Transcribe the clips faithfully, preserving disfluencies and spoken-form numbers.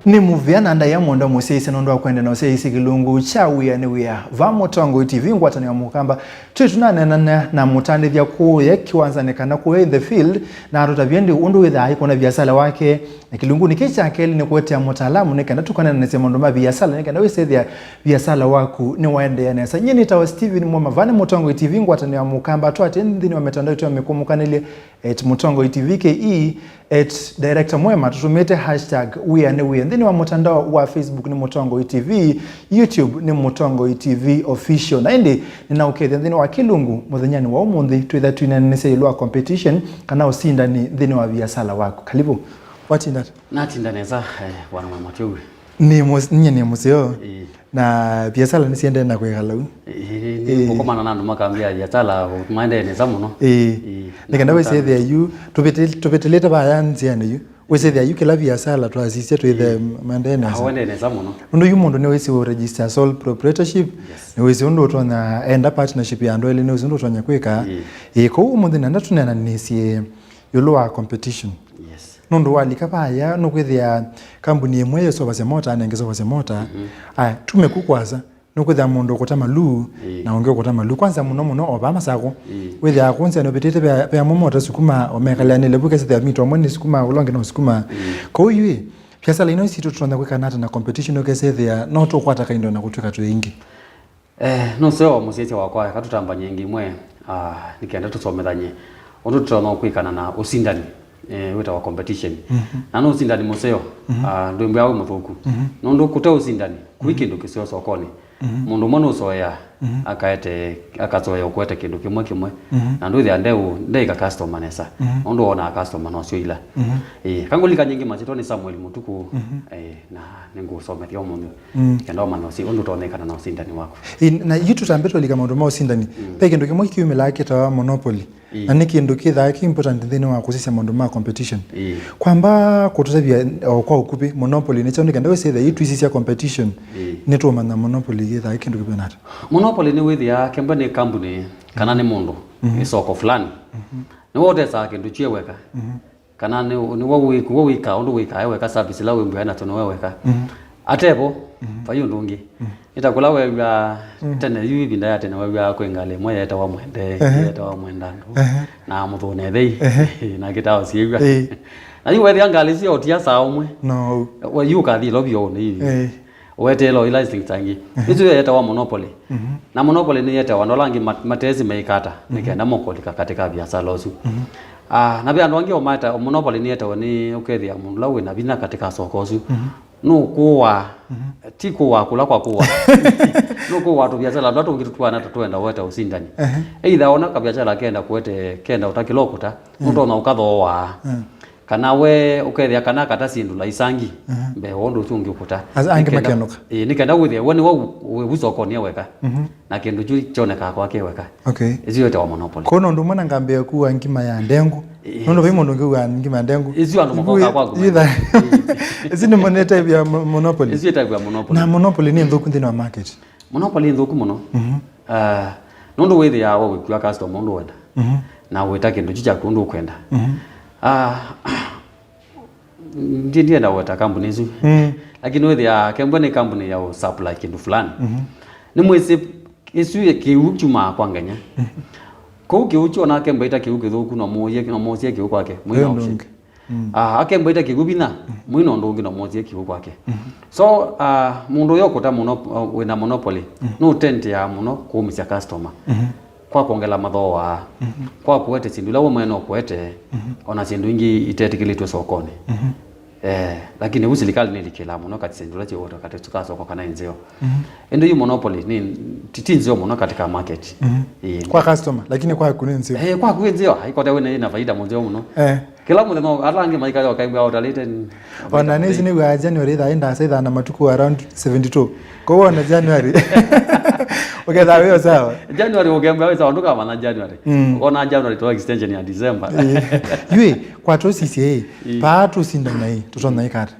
Nĩ mũvea na ndaĩa mũndũ mũsyaĩĩsya nũndũ wa kwenda na ũsyaĩĩsya kĩlungu kya Wĩa nĩ Wĩa. Va Mũtongoi T V, ngwatanĩo ya Mũkamba, twĩ tũnaneenana na mũtandĩthya kũũya kĩwanzanĩ kana kũũya in the field, na atũtavya ĩndĩ ũndũ wĩthaa aikwona viasala wake. Na kĩlungunĩ kĩĩ kya kelĩ nĩ kũetea mũtaalamu nĩ kenda tũkaneenanĩsya maũndũ ma viasala, nĩ kenda wĩsethĩa viasala waku nĩwaendeea nesa. Nyie nĩtawa Steven Mwema, va nĩ Mũtongoi T V, ngwatanĩo ya Mũkamba, twatĩ nthĩnĩ wa mĩtandao ĩtũ ya mĩkũmũkanĩlye, at Mũtongoi T V K E, at Director Mwema, tũtũmĩte hashtag Wĩa nĩ Wĩa. Nthĩnĩ wa mũtandao wa Facebook nĩ Mũtongoi T V, YouTube nĩ Mũtongoi T V Official. Na ĩndĩ nĩnaũkethya nthĩnĩ wa kĩlungu mũthenyanĩ wa ũmũnthĩ, twĩtha twĩneenanĩsya ĩũlũ wa competition kana ũsindani nthĩnĩ wa viasala waku. Karibu. Watinda ata? Natinda nesa, eh, bwana Mwema, tũw'e. Nĩ mũ-, nyie nĩ mũseo. Ĩĩ. Na viasala nĩsiendee na kwĩkala u. Ĩĩ, ĩĩ. Ngũkomana na andũ makambĩa viasala maendee nesa mũno. Ĩĩ. Ĩĩ. Nĩ kenda wĩsethĩa yu, tũvĩtĩ-, tũvĩtĩlĩte vaya nzĩanĩ yu. Wĩsethĩa yu kĩla viasala twasisya twĩthe maendee nesa. Aendee nesa mũno. Nũndũ yu mũndũ nĩwĩsĩ ũ register sole proprietorship, yes, nĩwĩsĩ ũndũ ũtonya enda partnership ya andũ elĩ, nĩwĩsĩ ũndũ ũtonya kwĩka. Ĩĩ. Ĩĩ, kwoou ũmũnthĩ nenda tũneenanĩsye ĩũlũ wa competition. Yes. Nũndũ walika vaya, nũkwĩthĩa kambuni ĩmwe yĩsovasya mota, nenge sovasya mota, mhm, aya, tume ku kwasa, nũkwĩthĩa mũndũ ũkũta maluu, ĩĩ, na ũngĩ ũkũta maluu. Kwanza mũno mũno, o vaa Masakũ, ĩĩ, wĩthĩaa kũnzĩa nũvĩtĩte ve, ve amwe mota sukuma, o mekaleanĩle vu kesĩthĩa mito amwe nĩ sukuma, ũla ũngĩ no sukuma. Ĩĩ. Kwoou yu, ĩ, viasala ino sitũ tũtonya kwĩka nata na competition ũkesethĩa no tũkwata kaindo na kũtwĩka twĩ aingĩ? Eh, nũseo mũsyaĩĩsya wakwa, eka tũtambany'e ĩngĩ ĩmwe, ah, nĩ kenda tũsomethany'e ũndũ tũtonya kwĩkana na ũsindani, eh, wĩtawa competition. Mhm. Na nĩ ũsindani mũseo, mhm, ah, ndwĩmbwĩa wĩ mũthũku. Mhm. Nũndũ kũte ũsindani, kũi, mhm, kĩndũ kĩseo sokonĩ. Mhm. Mũndũ ũmwe nũsoea, mhm, akaete, akasoea ũkwete kĩndũ kĩmwe kĩmwe. Mhm. Na ndwĩthĩa ndeũ, ndeĩka customer nesa. Mhm. Nũndũ wonaa customer nosyo ila. Mhm. Ĩĩ, kangũlikany'e ĩngĩ masyĩtwa nĩ Samuel Mũtukũ, mhm, eh, na nĩngũsomethya ũmũnthĩ. Mm. Kenda ũmanya ũsi-, ũndũ ũtonekana na ũsindani waku. Ĩ, na yu tũtambe tũlika maũndũ ma ũsindani. Mm. Ve kĩndũ kĩmwe kĩumĩlaa kĩtawa monopoly. Ĩĩ. Na nĩ kĩndũ kĩthaa kĩ important nthĩnĩ wa kũsisya maũndũ ma competition. Ĩĩ. Kwamba kũtũtavya o kwa ũkuvĩ, monopoly nĩ kyaũ nĩ kenda wĩsĩthĩa yu tũisisya competition. Ĩĩ. Nĩtũũmanya monopoly yĩthaa kĩndũ kĩvena ata? Monopoly nĩ wĩthĩaa kembe nĩ kambuni kana nĩ mũndũ, mhm, nĩ soko fulani. Mhm. Nĩwe ũtesaa kĩndũ kyĩ weka. Mhm. Kana nĩ, nĩwe wĩ-, we wĩkaa ũndũ wĩkaa e weka, service ĩla wĩmbwĩa nasyo nĩwe weka. Mhm. Atevo, mhm, vai ũndũ ũngĩ. Mhm. Nĩ ta kũla weew'aa, mhm, tene yu, ĩvinda ya tene weew'aa kwĩ ngalĩ ĩmwe yeetawa Mwende, ehe, yeetawa Mwenda andũ, ehe, na Mũthũne ĩthei, ehe, na kĩtao syĩw'a. Ĩĩ. Na yu weethĩa ngalĩ isu yaũtia saa ũmwe, no, we yu ũkathi ĩlo vyoo nĩ, ĩĩ, weteela o ila instinct angĩ. Mhm. Ĩsu yo yeetawa monopoly. Mhm. Na monopoly nĩ yeetawa andũ ala angĩ mat-, matesi meĩkata, mhm, nĩ kenda mokũlika katĩ ka viasala ũsu. Mhm. Ah, na ve andũ angĩ o maeta, monopoly nĩ yeetawa nĩ ũkethĩa mũndũ ũla wĩ na vinya katĩ ka soko ũsu. Mhm. Nũkũaa, mhm, ti kũaa kũla kwa kũaa. Nũkũaa tũviasala tũla tũngĩ tũtwana tũtwenda weta ũsindani. Ehe. Either ona kaviasala kenda kũete, kenda ũtakĩla ũkũta, mm, nũtonya ũkathooaa. Mm. Kana we ũkethĩa kana kata syĩndũ laisangi, mhm, mbee wa ũndũ ũsu ũngĩ ũkũta. As-, angĩ nĩ kenda, makenũka. Ĩĩ, nĩ kenda wĩthĩe we nĩwe wĩ vu sokonĩ weka. Mhm. Na kĩndũ kyu kyonekaa kwake weka. Okay. Ĩsu yĩtawa monopoly. Kwoou nũndũ ũmwe na ngambĩa kũaa ngima ya ndengũ. Yes. Nũndũ vai mũndũ ũngĩ ũaa ngima ya ndengũ. Ĩsu andũ makoka kwaku. Ĩsu nĩ mone type ya mo-, monopoly. Ĩsu yĩtawa monopoly. Na monopoly nĩ nthũku nthĩnĩ wa market. Monopoly nĩ nthũku mũno. Mhm. Ah, nũndũ wĩthĩaa we wĩkua customer ũndũ wenda. Mhm. Na wĩta kĩndũ kyu kyaku ũndũ ũkwenda. Mhm. Ah, ndi-, ndienda weta kambuni ĩsu. Mm. Lakini wĩthĩaa kembwa nĩ kambuni ya supply kĩndũ fulani. Mhm. Nĩ mwĩsĩ ĩsu kĩu kyumaa kwa Ngai. Mhm. Kũu kĩu kyona kembwa ĩta kĩu kĩthũku, no mũũye, no mũũsie kĩu kwake. Mwĩna option. Mm. Ah, akembwa ĩta kĩu vinya, mm, mwĩna ũndũ ũngĩ no mũũsie kĩu kwake. Mhm. So, ah, mũndũ ũyũ ũkũta mũno, uh, wĩna monopoly, mm, nũtendeaa mũno kũũmĩsya customer. Mhm. Kwa kwongela mathooa, mhm, kwa kũete syĩndũ ila we mwene ũkũete, mhm, ona syĩndũ ingĩ itetĩkĩlĩtw'e sokonĩ. Mhm. Eh, lakini vu silikalĩ nĩlikĩlaa mũno katĩ syĩndũ ila syĩwetwa katĩ ka soko kana nzeo. Mhm. Ĩndĩ yu monopoly nĩ, ti, ti nzeo mũno katĩ ka market. Mhm. Ĩĩ. Kwa customer, lakini kwaku nĩ nzeo. Eh, kwaku nĩ nzeo, haikote wĩna ĩna faida mũnzeo mũno. Eh. Kĩla mũthenya, ala angĩ maikaga ũkaigua ũtalĩte n-, ona nĩsĩ nĩw'aa January ĩthaa ĩ ndasa ĩthaa na matukũ around seventy-two. Kwoou ona January, ũkethaa wĩ o sawa. January ũkembwa wĩ sawa, ndũkamanya January. Mm. Ona January to extension ya December. Ĩĩ. Yu ĩ, kwa tũsisye ĩ, ĩĩ, paa tũsindana ĩ, tũtonya ĩka ata?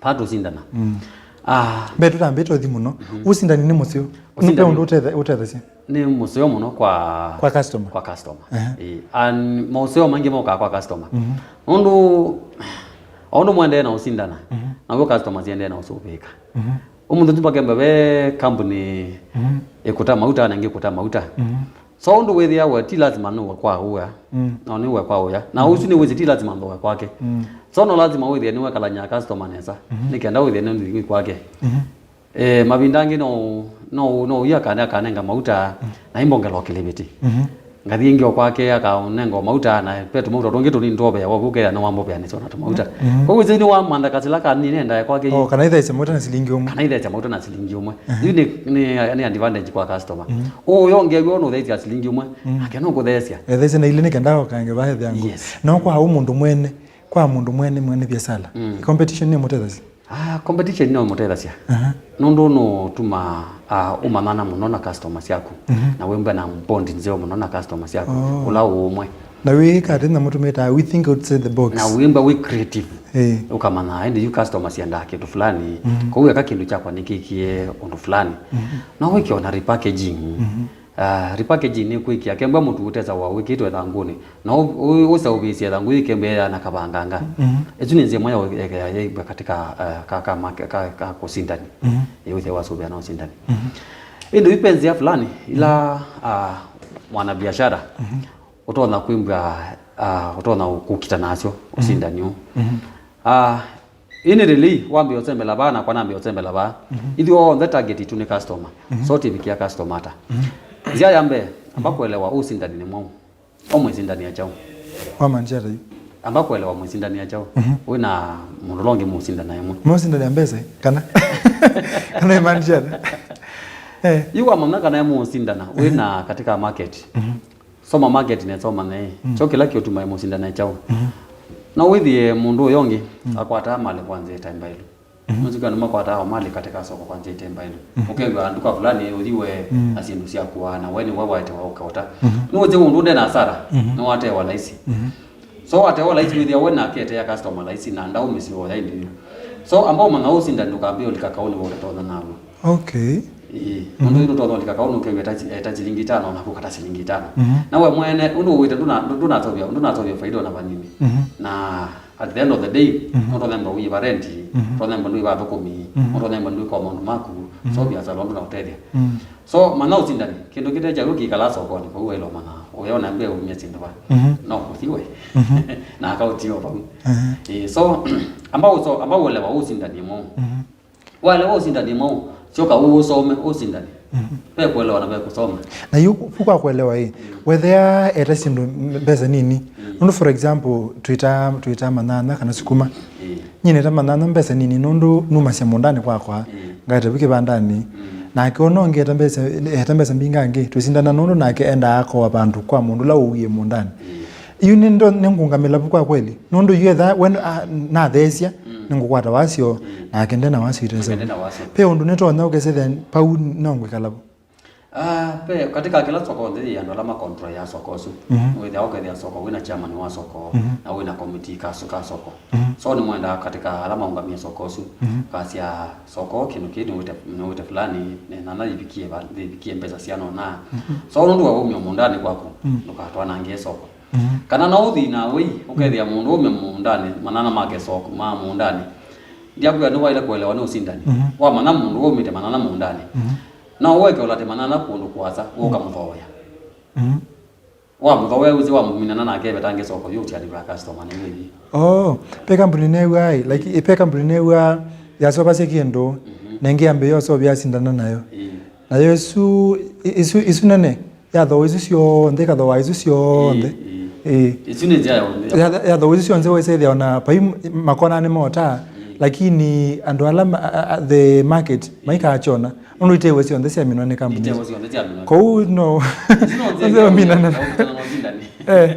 Paa tũsindana. Mm. Ah. Mbee tũtambĩte ũthi mũno. Mhm. Ũsindani nĩ mũseo. Ũsindani. Nũpe ũndũ ũtethe-, ũtethasya? Nĩ mũseo mũno kwa, kwa customer. Kwa customer. Ehe. Ĩĩ. And maũseo maingĩ mokaa kwa customer. Mhm. Nũndũ, o ũndũ mwendeee na ũsindana, mhm, Naw'o customer siendee na ũsũvĩĩka. Mhm. Ũmũnthĩ tu vakemba ve kambuni Mhm. ĩkũta mauta na ĩngĩ ĩkũta mauta. Mhm. So ũndũ wĩthĩawa ti lazima nũwe kwa ũya, Mm. no nĩwe kwa ũya. Na Mhm. ũsu nĩwĩsĩ ti lazima nthũwe kwake. Mm. So no lazima wĩthĩe nĩwekalany'a customer nesa, Mhm. nĩ kenda wĩthĩe nĩ kwake. Mhm. Eh, mavinda angĩ no, no, no ũya akane, akanenga mauta, Mm. na imbongela o kĩlĩvĩti. Mhm. Ngathi ĩngĩ o kwake, akanenga o mauta, na ve tũmauta tũngĩ tũnini twoveawa, ũkethĩa nĩwamboveanĩsya na tũmauta. Mhm. Kwoguo ĩsĩ nĩ wamantha kasila kanini endae kwake. Oh, kana itheesya mauta na silingi ũmwe. Kana itheesya mauta na silingi ũmwe. Mhm. Yu nĩ, nĩ, nĩ advantage kwa customer. Mhm. Ũyongeew'a ũnũtheesya silingi ũmwe, Mhm. nake nũkũtheesya. Etheesya na ilĩ nĩ kenda ũkange vaethea ngũ. Yes. No kwa ũ mũndũ mwene, kwa mũndũ mwene, mwene biasala. Mm. Competition nĩ mũtethasya. Ah, competition no ĩmũtethasya. Aha. Nũndũ nũtuma, ah, ũmanyana mũno na customer syaku. Mhm. Na wĩmba na bond nzeo mũno na customer syaku. Oh. Ũla ũmwe. Na wĩka atĩ na mũtũmĩtaa, we think outside the box. Na wĩmba wĩ creative. Eh. Ũkamanya, ĩndĩ yu customer syendaa kĩndũ fulani. Mhm. Kwoou eka kĩndũ kyakwa nĩkĩkie ũndũ fulani. Mhm. No wĩke ona repackaging. Mhm. Ah, repackaging nĩ kwĩkĩa kembwa mũtu ũtesa wa wĩkĩtwe ĩthangũnĩ. Na ũ-, ũ-, ũseũvĩsye ĩthangũ yĩ kembwa ya na kavanganga. Mhm. Ĩsu nĩ nzĩa ĩmwe ya ũ-, ya, ya, ya, katika, ah, ka, ka, ma-, ka, ka kũsindani. Mhm. Ĩ ũthĩa wa sũvĩa na ũsindani. Mhm. Ĩndĩ ipe nzĩa fulani, ila, ah, mwanabiashara, Mhm. ũtonya kwĩmbwa, ah, ũtonya kũkita nasyo, Mhm. ũsindani ũũ. Mhm. Ah, Ĩnĩ lĩlĩ, wambĩĩa ũsembela vaa, nakwa nambĩĩa ũsembela vaa. Mhm. Ithyonthe target itũ nĩ customer. Mhm. So tĩvikĩa customer ata? Mhm. Nzĩa ya mbee, amba kũelewa ũsindani nĩ mwaũ. O mwĩsindania kyaũ? Wamaanisha ata yu? Amba kũelewa mwĩsindania kyaũ. Mhm. Wĩ na mũndũ ũla ũngĩ mũsindana ĩmwe. Mũsindania mbesa, kana? Kana imaanisha ata? Eh. Yu wamanya kana mũsindana, wĩ na katika market. Mhm. Soma market nesa ũmanye, Mm. kyo kĩla kĩũtuma mũsindane kyaũ. Mhm. No wĩthĩe mũndũ ũyũ ũngĩ Mm. akwataa malĩ kwa nzĩa ĩte mbaĩlu. Mhm. Nũsika andũ makwataa o malĩ katika soko kwa nzĩa ĩte mbaĩlu. Mhm. Ũkew'a nduka fulani ũthiwe Mm. na syĩndũ sya kũaa, na we nĩwe waetewa ũkaũta. Mhm. Nũwĩsĩ mũndũ nde na hasara, Mhm. nĩwatewa laisi. Mhm. So watewa laisi wĩthĩa we nake etea customer laisi na ndaũmĩsĩ oya ĩndĩ. So amba ũmanya ũsindani ndũkambĩe ũlika kaũ nĩwe ũtatonya naw'o. Okay. Ĩĩ. Mhm. Nũndũ yu nũtonya ũlika kaũ nũkew'a eta, eta silingi itano na kũkata silingi itano. Mhm. Na we mwene, ũndũ ũwĩte ndũna-, ndũ-, ndũnasovya, ndũnasovya faida ona vanini. Mhm. Na at the end of the day, Mhm. nũtonya mba ũiva rent, Mhm. nũtonya mba ndũiva athũkũmi, Mhm. nũtonya mba ndũika maũndũ maku, Mhm. so biasala ũndũ na ũtethya. Mhm. So, manya ũsindani, kĩndũ kĩte kyaũ kĩkala sokoni, kwoou waĩle ũmanya, ũyona mbee umya syĩndũ va. Mhm. No kũthi we. Mhm. Na akaũtia o vau. Mhm. Ĩĩ, so, amba ũso-, amba ũelewa ũsindani mwaũ. Mhm. Waelewa ũsindani mwaũ, syoka ũsome ũsindani. Mhm. Ve kũelewa na ve kũsoma. Na yu, vu kwa kũelewa ĩ, Mm. wethĩa eta syĩndũ mbesa nini. Mm. Nũndũ, for example, twĩta, twĩta manyanya kana sukuma. Mm. Nyie nĩta manyanya mbesa nini nũndũ numasya mũndanĩ kwakwa, Mm. ngaete vu kĩvandanĩ. Mm. Nake ũno ũngĩ eta mbesa, eta mbesa mbingangĩ, twĩsindana nũndũ nake endaa akoa vandũ kwa mũndũ ũla ũwie mũndanĩ. Mm. Yu nĩ ndo-, nĩngũngamĩla vu kwa kweli. Nũndũ yu etha, we, a, natheesya, Mm. nĩngũkwata wasyo, Mm. nake ndena wasyo itesa. Nake ndena wasyo. Ve ũndũ nĩtonya ũkesethĩa pau no ngwĩkala vu. Ah, pe, katika kila soko nthĩ yĩ andũ ala makontrolaa soko ũsu. Mhm. Wĩthĩa ũkethĩa soko, wĩna chairman wa soko, Mhm. na wĩna committee ka so-, ka soko. Mhm. So nĩmwendaa katika ala maũngamie soko ũsu, Mhm. kasya soko, kĩndũ kĩĩ nĩwĩte, nĩwĩte fulani, nĩ nana yĩvikie va-, yĩvikie mbesa siana ũna. Mhm. So nũndũ wa umya mũndanĩ kwaku, Mhm. ndũkatwanangĩe soko. Mhm. Kana no ũthi na wei, ũkethĩa mũndũ ũme mũndanĩ, manana make soko, ma mũndanĩ. Ndiakwĩa nĩwaĩle kũelewa nĩ ũsindani. Mhm. Wamanya mũndũ ũmĩte manana mũndanĩ. Mhm. No ũeke ũlate manana kũndũ kũasa, ũka Mhm. mũthoea. Mhm. Wamũthoea ũsĩ wamũminana nake vetangĩ soko, yu ũtialivaa customer nĩ wĩthi. Oh, pe kambuni new'a ai, like, pe kambuni new'a yasovasya kĩndũ, Mhm. na ĩngĩ yambĩĩa ũsovya asindana nayo. Ĩĩ. Nayo isu, i-, isu, isu nene, yathooa isu syonthe, ĩkathooa isu syonthe. Ĩĩ, ĩĩ. Ĩĩ. Isu nĩ nzĩa yonthe. Yatha-, yathooa isu syonthe wesethĩa ona pai m-, makona nĩ mota, Ĩĩ. lakini andũ ala ma-, a, a, the market, maikakyona. Nũndũ itewe syonthe syaminwa nĩ kambuni. Itewe syonthe syaminwa. Kwoou no, Isu no nzĩa nzĩa yonthe, ũminana. Ũminana ũsindani. Eh.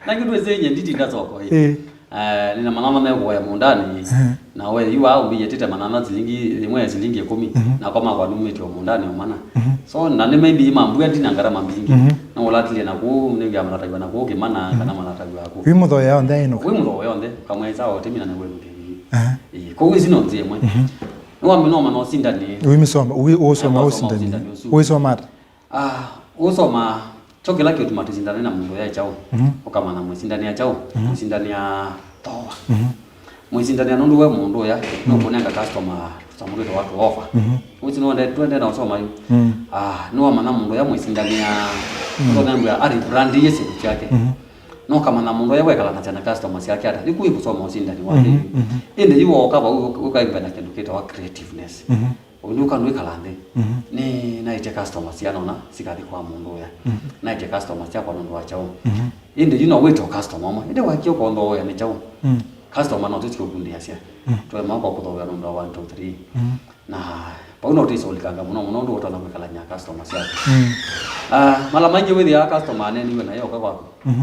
Na kĩndũ ĩsĩ nye nditinda soko, ĩ. Ĩĩ. Eh, nĩna manana mekũvoya mũndanĩ, Mhm. na we yu aa ũmbĩie tĩte manana silingi, ĩmwe ya silingi ĩkũmi, Mhm. nakwa makwa numĩtye o mũndanĩ o mana. Mhm. So, na nĩ maybe mambua ndina ngarama mbingĩ. Mhm. No ũlatilie na kũu, nĩwĩa malataw'a na kũu kĩmana, Mhm. kana malataw'a kũu. Wĩ mũthoea onthe ainũka. Wĩ mũthoea onthe, kamwe sawa ũtĩmina na wĩmũkĩi. Aha. Ĩĩ, kũu ici no nzĩa ĩmwe. Mhm. Nĩwamina ũmana ũsindani. Wĩmĩsoma, wĩ-, ũsoma Nĩwasoma ũsindani ũsindani ũsu. Ũsoma ata? Ah, ũsoma, kyo kĩla kĩũtuma tũsindane na mũndũ ya kyaũ, Mhm. ũkamanya mwĩsindania kyaũ, Mhm. mwĩsindania thoa. Mhm. Mwĩsindanĩa nũndũ we mũndũ ũya nũkũnenga customer tũsamũ twĩtawa tũofa. Mhm. Ũsi nĩwende twende na ũsoma yu. Mm. Ah, nĩwamanya mũndũ ũya mwĩsindanĩa, mm, nũnembwa arĩbrandie syĩndũ syake. Mhm. No kamanya mũndũ ũya wekalanasya na customer syake ata. Yu kũĩ kũsoma ũsindani wake. Mhm, mhm. Ĩndĩ yu woka vau ũkaimba na kĩndũ kĩtawa creativeness. Mhm. Ũndũ ũka nwĩkala nthĩ. Mhm. Nĩ naĩtye customer syana ona sikathi kwa mũndũ ũya. Mhm. Naĩtye customer syakwa nũndũ wa kyaũ. Mhm. Ĩndĩ yu no wĩte o customer ũmwe. Ĩndĩ wakia ũkonthoea nĩ kyaũ. Mm. Customer no tũsikũkundĩasya. Mm. Tũema kwa kũthoea nũndũ wa one, two, three. Mm. Na vau no tũisaũlikanga mũno mũno ũndũ ũtonya kwĩkalany'a customer syaku. Mm. Ah, mala maingĩ wĩthĩaa customer aneniwe na yoka kwaku. Mhm.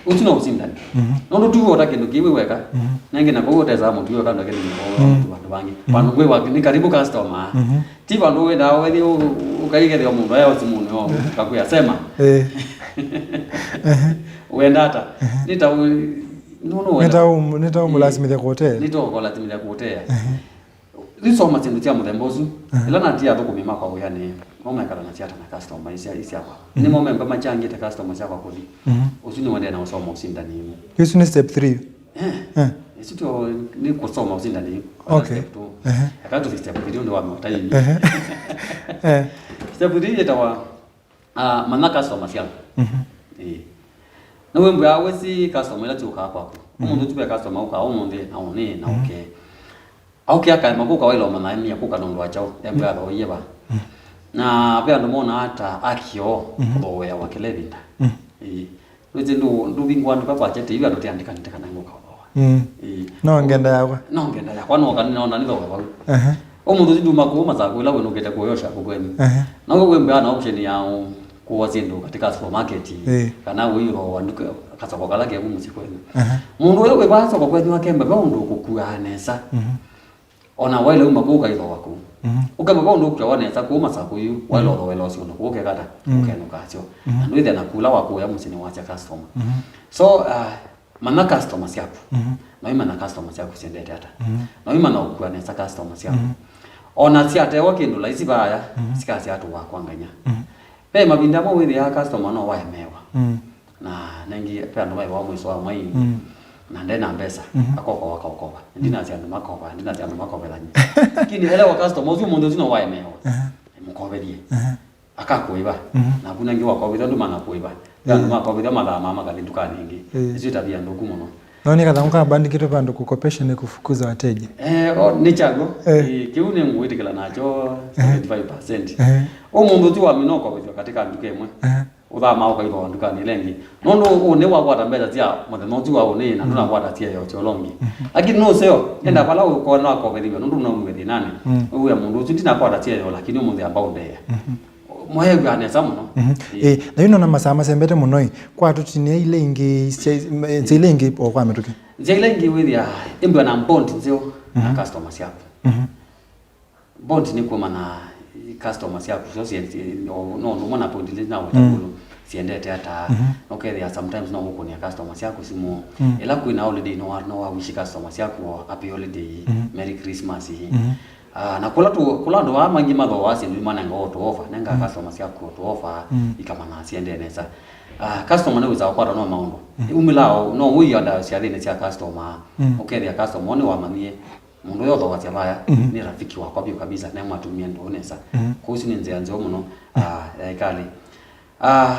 Ũsu no ũsindani. Mhm. Nũndũ tu wota kĩndũ kĩu wĩ weka, mhm, na ĩngĩ na kũu ũtesaa mũtu wĩ weka ndũ kĩndũ kĩu, mm, vandũ vangĩ. Mhm. Vandũ kwĩ wa, nĩ karibu customer. Mhm. Ti vandũ wenda wethi ũ-, ũkaigethĩa mũndũ aya ũsimũnĩ o, kakwĩa sema. Eh. Wenda ata? Mhm. Nĩ ta ũ-, nũnũ wenda. Nĩ ta ũm-, nĩ ta ũmũlasimĩthya kũũtea. Nĩ ta ũkũlasimĩthya kũũtea. Mhm. Nĩsoma syĩndũ sya mũthemba ũsu. Mhm. Ĩla natia athũkũmi makwa wĩanĩ, mo mekalanasya ata na customer isya-, isyakwa. Mhm. Nĩmo memba machangĩte customer syakwa kũthi. Mhm. Ũsu nĩwendee na ũsoma ũsindani. Ĩsu nĩ step three. Eh. Eh. Ĩsu tyo nĩ kũsoma ũsindani. Okay. Step two. Ehe. Aka tũthi step three ũndũ wa mĩota ĩngĩ. Ehe. Eh. Step three yĩtawa Ah, manya customer syaku. Mhm. Ĩĩ. Nĩwĩmbwĩa wĩsĩ customer ĩla syũkaa kwaku. Mhm. Ũmũnthĩ ũsu ve customer ũkaa ũmũnthĩ, na ũnĩ, na, mhm, ũke. Aũke akaema kũka waĩle ũmanya emia kũka nũndũ wa kyaũ, embwĩa, mhm, athoie va. Mhm. Na ve andũ monaa ta akĩo, mhm, kũthooeawa kĩla ĩvinda. Mhm. Ĩĩ. Wĩsĩ ndũ-, ndũvingũa nduka kwakya tĩi andũ tĩandĩkanĩte kana ngũka ũthooa. Mm. Ĩĩ. No ngenda yakwa. No ngenda yakwa, no kana nĩona nĩthooe vau. Aha. Ũmũnthĩ ũsu nduma kũu Masakũ ĩla wĩnũkĩte kũyosha kũkwenyu. Aha. Noguo wĩmbea na option ya ũ-, kũwa syĩndũ katika supermarket, ĩĩ, kana wĩithooa nduka kasoko kala kevu mũsyĩ kwenyu. Aha. Mũndũ ũyũ wĩ vaa soko kwenyu akemba ve ũndũ ũkũkuaa nesa. Mhm. Ona waĩle uma kũu ũkaithooa kũu. Mhm. Ũkemba ve ũndũ ũkuawa nesa kũu Masakũ yu, waĩle, mhm, ũthooela syĩndũ kũu ũkekata, mhm, ũkenũka syo. Mhm. Na ndwĩthĩa na kula wa kũya mũsyĩ nĩ wasya customer. Mhm. So, uh, manya customer syaku. Mhm. Na ũimanya customer syaku syendete ata. Mhm. Na ũimanya ũkua nesa customer syaku. Mhm. Ona syatewa kĩndũ laisi vaya, mhm, sikasya atũwa kwa nganya. Mhm. Ve mavinda amwe wĩthĩaa customer no waemewa. Mhm. Na nengĩ ve andũ maĩvawa mwĩso wa mwai, mhm, na nde na mbesa, mhm, akokowa akaokowa. Mhm. Ndinasya andũ makova, ndinasya andũ makovelany'a. Lakini elewa customer ũsu mũndũ ũsu no waemewa. Aha. Mũkovethie. Aha. Akakũĩva. Mhm. Naku nengĩ wakovithwa ndũmana kũĩva. Ve andũ, mm, makovithwa mathaa maa makathi ndukanĩ ĩngĩ. Mm. Ĩsu ĩtavia nthũku mũno. No nĩ kathangũ kabandĩkĩtwe vandũ kukopesha ni kufukuza wateja. Eh, o, nĩ kyaw'o. Eh. Eh, kĩu nĩ ngwĩtĩkĩla nakyo, eh, seventy-five percent. Eh. Ũmũnthĩ ũsu wamina ũkovethwa katika nduka ĩmwe. Eh. Ũthama ũkaithooa ndukanĩ ĩla ĩngĩ. Nũndũ ũnĩ wakwata mbesa sya mũthenya ũsu wa ũnĩ, na, mm, ndũnakwata sya yo kyolongi. Mhm. Lakini nũseo, enda, mm, vala ũkona wakovethiw'e, nũndũ ũnaumw'e thĩnanĩ. Mm. Wĩwĩa mũndũ ũsu ndinakwata sya yo, lakini ũmũnthĩ amba ũndeea. Mhm. Mwaew'aa nesa mũno. Mhm. Ĩĩ. Ĩĩ, na yu nona masaa masembete mũno ĩ, kwa tũtinie ile ingĩ, sya, sya ile ingĩ o kwa mĩtũkĩ. Nzĩa ila ingĩ wĩthĩa ĩmbwa na bond nzeo na, mhm, customer syaku. Mhm. Bond nĩ kũmanya customer syaku syo sie-, sie-, no, no ũndũ ũmwe na point ile naweta, mm, ĩũlũ, siendete ata. Mhm. Nũkethĩa sometimes no ũkũnĩa customer syaku simũ. Mm. Ĩla kwĩna holiday no wa-, no wa wish customer syaku o happy holiday, mhm, Merry Christmas. Mhm. Ah, na kũla tũ-, kũla andũ aa maingĩ mathooaa syĩndũ imanenga o tũofa, nenga, mm, customer syaku o tũofa, mm, ikamanya siendee nesa. Ah, customer nĩwĩsaa kũkwatwa no maũndũ. Mm. Umĩlaa o, no ũianda syathĩnĩ sya customer, mm, ũkethĩa customer nĩwamanyie mũndũ ũyũ ũthoosya vaya, mhm, nĩ rafiki wakwa vyũ kabisa, nemwatumie ndũũ nesa. Mhm. Kwoou isu nĩ nzĩa nzeo mũno, ah, ya ĩkalĩ. Ah,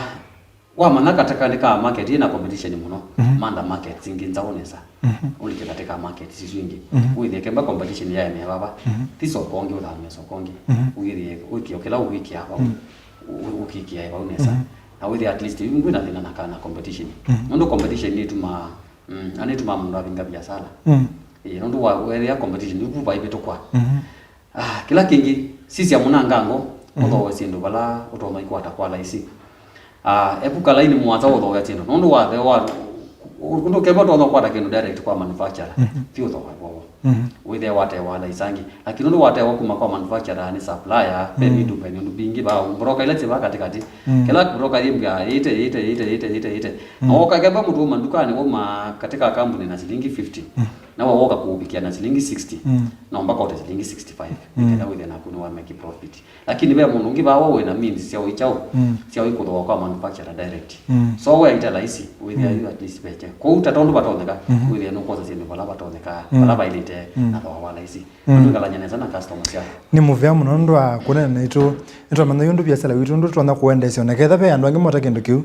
Wamanya katika nĩ ka market ĩna competition mũno, mhm, mantha markets ingĩ nzaũ nesa. Mhm. Ũlike katika markets isu ingĩ. Mhm. Wĩthĩe kemba competition yaemea vava. Mhm. Thi soko ũngĩ ũthamie soko ũngĩ. Mhm. Wĩthĩe wĩkĩo kĩla ũwĩkĩa vau. Mhm. Ũ-, ũkĩkĩa vau nesa. Mhm. Na wĩthĩe at least yu ndwĩna thĩna na kana competition. Mhm. Nũndũ competition nĩtumaa, mm, na nĩtumaa mũndũ avinga biasala. Mhm. Ĩĩ, nũndũ wa wethĩa competition yu vaivĩtũkwa. Mhm. Ah, kĩla kĩngĩ, sisya mũnangango, mhm, ũthooe syĩndũ vala ũtonya ikwata kwa laisi. Ah, epuka laini mũasa ũthooe syĩndũ. Nũndũ wathewa, ũndũ kemba ũtonya ũkwata kĩndũ direct kwa manufacturer, mhm, ti ũthooe vovo. Mhm. Wĩthĩe watewa laisi angĩ. Lakini ũndũ watewa kuma kwa manufacturer nĩ supplier, ve, mhm, middlemen, ũndũ mbingĩ vau. Broker ila syĩ vaa katikati. Mhm. Kĩla broker yĩmbĩa, ĩte, ĩte, ĩte, ĩte, ĩte, ĩte. Mhm. Na woka kemba mũtũma ndukanĩ wauma katika kambuni na silingi fifty. Mhm. Na we woka kũvikĩa na silingi sixty, mm, no mpaka ũte silingi sixty-five, mm, nĩkenda wĩthĩe naku nĩwameki profit. Lakini ve mũndũ ũngĩ vaa wĩ na means sya ũikyaũ, mm, sya ũikũthũa kwa manufacturer direct. Mm. So we aita laisi, wĩthĩa, mm, yu at least veke. Kwoou ta tondũ vatonyeka, mhm, wĩthĩa nũkosa syĩndũ vala vatonyekaa, mm, vala vailĩte, mm, na thooa wa laisi. Mm. Andũ ikalany'a nesa na customer syao. Nĩ mũvea mũno nũndũ wa kũneena naitũ. Nĩtwamanya yu ũndũ viasala witũ ũndũ tũtonya kũwendeesya, ona ketha ve andũ angĩ mota kĩndũ kĩu. Ĩĩ.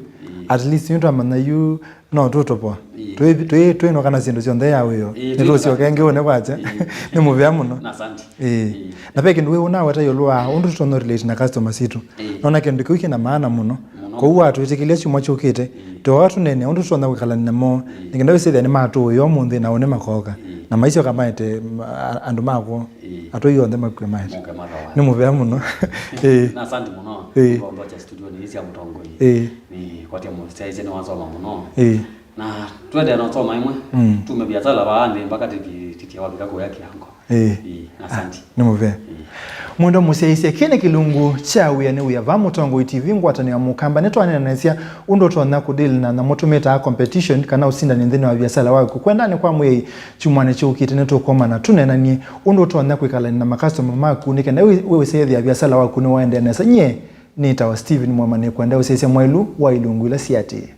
At least yu twamanya yu no tũtopoa. Ĩĩ. Twĩ, twĩ, twĩnũka na syĩndũ syonthe ya wĩo. Ĩĩ, nĩtũsyoke ĩngĩ ũne kwakya. Ĩĩ. Nĩ mũvea mũno. Na asante. Ĩĩ. Ĩĩ. Na ve kĩndũ wĩ ũnaweta ĩũlũ wa ũndũ tũtonya relate na customer sitũ. Ĩĩ. Nona kĩndũ kĩu kĩna maana mũno. Mũno. Kwoou watwĩtĩkĩlya kyumwa kyũkĩte. Ĩĩ. Tũoka tũnene ũndũ tũtonya kwĩkalana namo. Ĩĩ. Nĩkenda wĩsĩthĩa nĩmatũũĩa ũmũnthĩ na ũnĩ makoka. Ĩĩ. Na maisyoka maete, mm, a-, andũ makwo. Ĩĩ. Atũi onthe makw'e maete. Moke mathoa. Nĩ mũvea mũno. Ĩĩ. Na asante mũno. Ĩĩ. Ũkaondocha studio nĩ cia mũtongoi. Ĩĩ. Nĩ kwatia mũsyaisye nĩ wasoma mũno. Ĩĩ. Na twendea na ũsoma imwe. Mm. Tume biasala vaa nthĩ mpaka tiki-, titie wavika kuya kiango. Ĩĩ. Ĩĩ. Na asante. Nĩ mũvea. Ĩĩ. Mwendo mũsyaisye, kĩĩ nĩ kĩlungu kya Wĩa nĩ Wĩa va Mũtongoi T V, ngwatanĩo ya Mũkamba. Nĩtwaneenanĩsya ũndũ ũtonya kũdeal na nyamũ tũmĩtaa competition kana ũsindani nthĩnĩ wa viasala waku. Kwendanĩ kwa Mwĩai kyumwanĩ kyũkĩte nĩtũkomana tũneenanie ũndũ ũtonya kwĩkalany'a na makastoma maku nĩ kenda wĩ-, wĩwĩsĩthĩa viasala waku nĩwaendea nesa. Nyie nĩtawa Steven Mwema, nĩkwenda ũsyaisya mwaĩlu wa ilungu ila siatĩĩe.